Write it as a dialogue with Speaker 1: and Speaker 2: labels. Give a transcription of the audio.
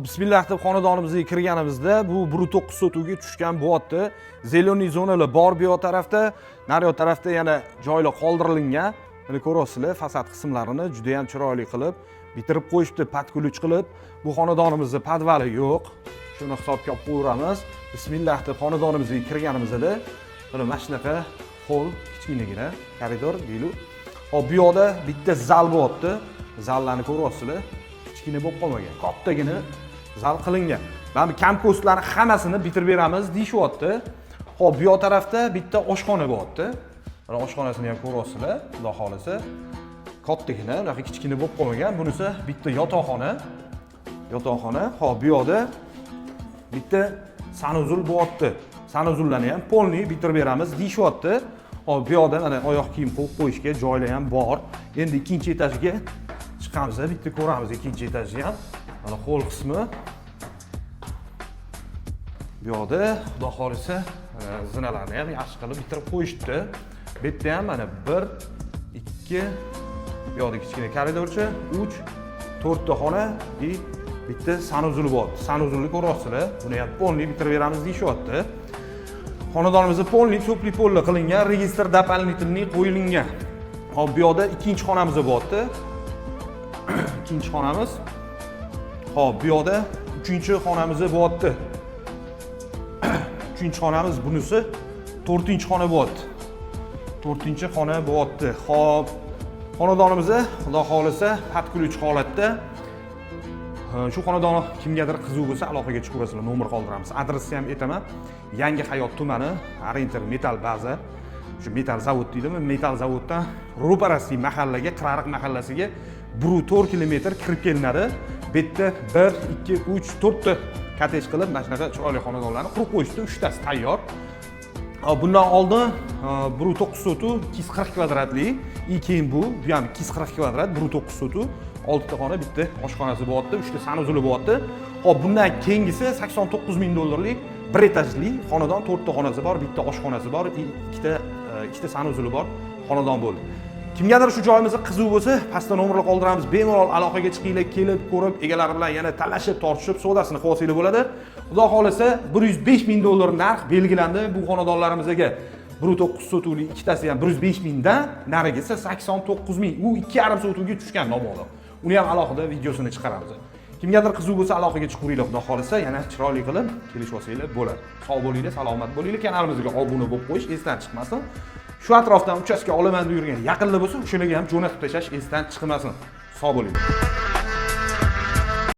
Speaker 1: Bismillah deb xonadonimizga kirganimizda, bu 1,9 sotuvga tushgan bo'lyapti. Зеленый zonalar bor bu yoq tarafda, naryoq tarafda yana joylar qoldirilgan. Mana, ko'ryapsizlar, fasad qismlarini juda ham chiroyli qilib bitirib qo'yishibdi, под ключ qilib. Bu xonadonimizni podvali yo'q, shuni hisobga olib qo'yaveramiz. Bismillah deb xonadonimizga kirganimizda, mana shunaqa hol, kichkinagina koridor deylik. Hop, bu yoqda bitta zal bo'lyapti. Zallarni ko'ryapsizlar, kichkina bo'lib qolmagan, kattagina zal qilingan. Mana bu kam-ko'stlarni hammasini bitirib beramiz deyishyapti. Hop, bu yoq tarafda bitta oshxona bo'lyapti. Mana, oshxonasini ham ko'ryapsizlar, xudo xohlasa kattagina, unaqa kichkina bo'lib qolmagan. Bunisi bitta yotoqxona, yotoqxona. Hop, bu yoqda bitta санузел bo'lyapti. Санузел larni ham полный bitirib beramiz deyishyapti. Hop, bu yoqda mana oyoq kiyim qo'yib qo'yishga joylar ham bor. Endi ikkinchi etajiga chiqamiz, bitta ko'ramiz ikkinchi etajni ham. Mana, hol qismi bu yoqda, xudo xohlasa, zinalarni ham yaxshi qilib bitirib qo'yishibdi. Bu yerda ham mana bir, ikki, bu yoqda kichkina koridorcha, uch, to'rtta xona и bitta санузел bor. Санузел ni ko'ryapsizlar, buni ham полный bitirib beramiz deyishyapti. Xonadonimizda полный тёплый пол li qilingan, registr дополнительный qo'yilgan. Hop, bu yoqda ikkinchi xonamiz bo'lyapti, ikkinchi xonamiz. Hop, bu yoqda uchinchi xonamiz bo'lyapti, uchinchi xonamiz. Bunisi to'rtinchi xona bo'lyapti, to'rtinchi xona bo'lyapti. Hop, xonadonimiz, xudo xohlasa, под ключ holatda. Shu xonadon kimgadir qiziq bo'lsa, aloqaga chiqaverasizlar, nomer qoldiramiz, adresni ham aytaman. Yangi Hayot tumani, Orientir metall baza, shu metall zavod deydimi, metall zavoddan ro'parasi mahallaga, Qirariq mahallasiga 1,4 kilometr kirib kelinadi. Bu yerda bir, ikki, uch, to'rtta kottej qilib, mana shunaqa chiroyli xonadonlarni qurib qo'yishdi, uchtasi tayyor. Bundan oldin 1,9 sotu, 240 kvadratli, и keyin bu ham 240 kvadrat, 1,9 sotu, oltita xona, bitta oshxonasi bo'lyapti, uchta санузел i bo'lyapti. Hop, bundan keyingisi 89 ming dollarlik bir etajli xonadon, to'rtta xonasi bor, bitta oshxonasi bor и ikkita санузел i bor xonadon bo'ldi. Kimgadir shu joyimiz qiziq bo'lsa, pastda nomerlar qoldiramiz, bemalol aloqaga chiqinglar, kelib ko'rib, egalari bilan yana talashib tortishib savdosini qilib olsanglar bo'ladi. Xudo xohlasa, 105 ming dollar narx belgilandi bu xonadonlarimizga. 1,9 sotuvli ikkitasi ham 105 mingdan, narigisi 89 ming, u 2,5 sotuvga tushgan noma'lum, uni ham alohida videosini chiqaramiz. Kimgadir qiziq bo'lsa, aloqaga chiqaveringlar, xudo xohlasa, yana chiroyli qilib kelishib olsanglar bo'ladi. Sog' bo'linglar, salomat bo'linglar. Kanalimizga obuna bo'lib qo'yish esdan chiqmasin. Shu atrofdan uchastka olaman deb yurgan yaqinlar bo'lsa, o'shalarga ham jo'natib tashlash esdan chiqmasin. Sog' bo'linglar.